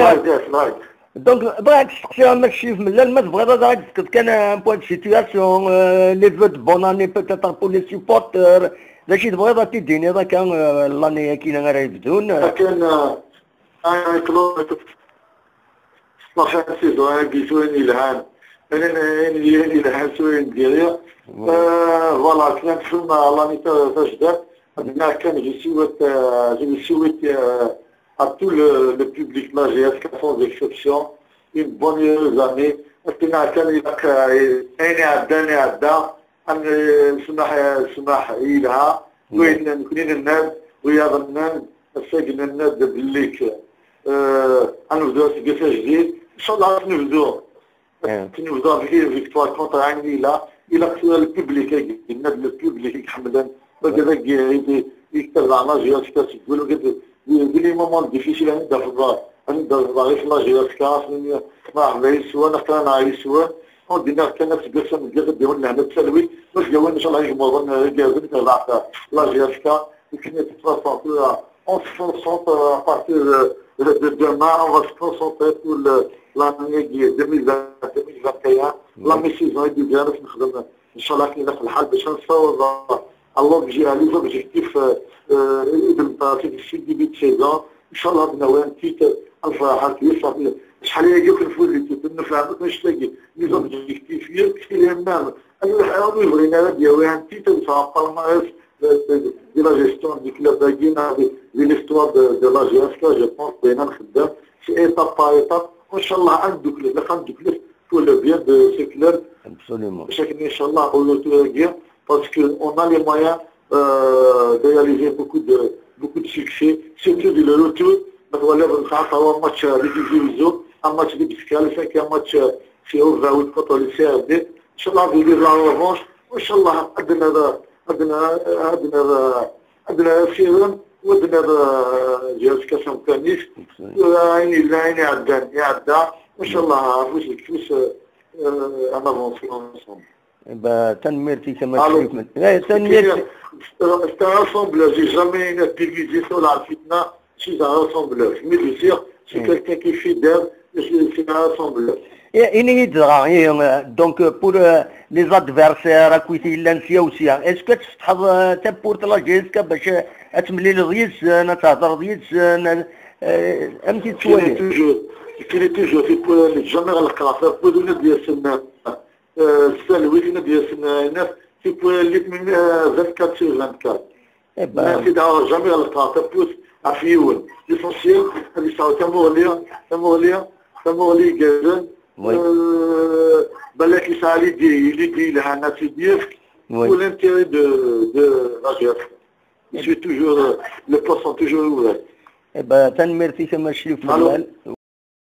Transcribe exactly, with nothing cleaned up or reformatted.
Layt, layt. Donc, bɣiɣ ad k-steqsiɣ, a Mass Ccif Mellal, ma tebɣiḍ ad aɣ-d-tefkeḍ kan un point de situation, euh, les vœux de bonne année peut-être pour les supporters, d acu i tebɣiḍ ad t-id-tiniḍ akka, euh, l'année-agi ara yebdun? Akken, euh, un club, la fin de saison-agi s wayen yelhan, ayen, ayen, ayen yelhan s wayen n diri. Ouais. Euh, voilà, kna tfem l'année ta-, tajdidt, dinna kan, je souhaite, euh, je souhaite, euh, à tout le, le public de la G S K sans exception, une bonne heureuse année. Akken kan ilaq, euh, ayen iɛeddan, iɛedda, am, euh, ssmaḥ, euh, ssmaḥ yelha, wayen nekni nenna-d, wiyaḍ nnan, ass-agi nenna-d belli k-, euh, ad nebdu aseggas ajdid. Inchallah ad nebdu. Ad nebdu avec une victoire contre Ain Lila. Ilaq tura le public, yenna-d le public i iḥemmlen. Wagi d agi i, i, i yettabaɛen la G S K seg wul, wagi d, d, d les moments difficiles, ad d-tafeḍ, ad d-tafeḍ la G S K, mṛeḥba yes-wen, aql-aneɣ yes-wen. Ur d-nniɣ kan aseggas ameggaz ad d-yawen lehna d talwit, ma d-yawen inchallah igmuḍen, eh, igerrzen i terbaɛt la G S K, et puis on se concentre, euh, on se concentre, euh, à partir de, de, de demain, on va se concentrer pour le, l'année deux mille vingt, deux mille vingt et un, la mi-saison i d-yegan, ad nexdem, inchallah, akken ilaq lḥal, bac ad nessaweḍ à l'objet, à les objectifs, euh, euh, i d-nṭerḍ seg début de saison. Inchallah ad nawi un titre, ad nferḥ akk, acḥal-agi akk nfud les titres, nefhem akk annect-agi, les objectifs, yakk tilihna, ayen ur yebɣin ara ad yawi un titre, yesɛa palmarès, euh, de la gestion du club-agi, neɣ de, de l'histoire de, de la G S K, je pense, bɣiɣ ad nxeddem, c'est étape par étape, inchallah ad nduklet, ilaq ad nduklet pour le bien de ce club. Absolument. Chaque, inchallah, au retour, parce qu'on a les moyens, euh, de réaliser beaucoup de, beaucoup de succès, surtout dès le retour. Donc, voilà, on a trois matchs avec les Division, un match de Biscal, cinq, un match, euh, c'est au vingt-huit contre le C R D. Inchallah, on va la revanche. Inchallah, adna, adna, adna, adna, adna, G S K Samkanis. Ayen yellan, ayen iɛeddan, iɛedda. Inchallah, afus deg ufus, euh, on avance ensemble. Eh ben, tanemmirt-ik a Mass Ccif. Eh, tanemmirt. C'est un rassembleur, j'ai jamais été divisé sur la fitna, je suis un rassembleur. Je me dis, c'est quelqu'un qui est fidèle, et c'est, c'est un rassembleur. Eh, ini-yi-d dɣa, eh, donc, euh, pour, euh, les adversaires, akkit yellan sya u sya, est-ce que tfetḥeḍ, euh, tawwurt la G S K bac, euh, ad temlileḍ yid-sen, ad thedreḍ yid-sen, euh, amek i tettwaliḍ? Toujours, toujours, c'est pour, euh, jamais ɣer leqraf, pour donner des semaines. Euh, c'est lui qui nous dit, c'est, euh, c'est pour les, euh, vingt-quatre sur vingt-quatre. Eh ben. Mais c'est dans jamais le temps, ça pousse à Fioul. L'essentiel, c'est ça, c'est Morli, c'est Morli, c'est Morli, Gazen. Oui. Euh, ben, là, qui ça, il dit, il dit, il a un atelier pour l'intérêt de, de la G S. Je suis toujours, euh, les portes sont toujours ouvertes. Eh ben, tanemmirt-ik a Mass Ccif Mellal.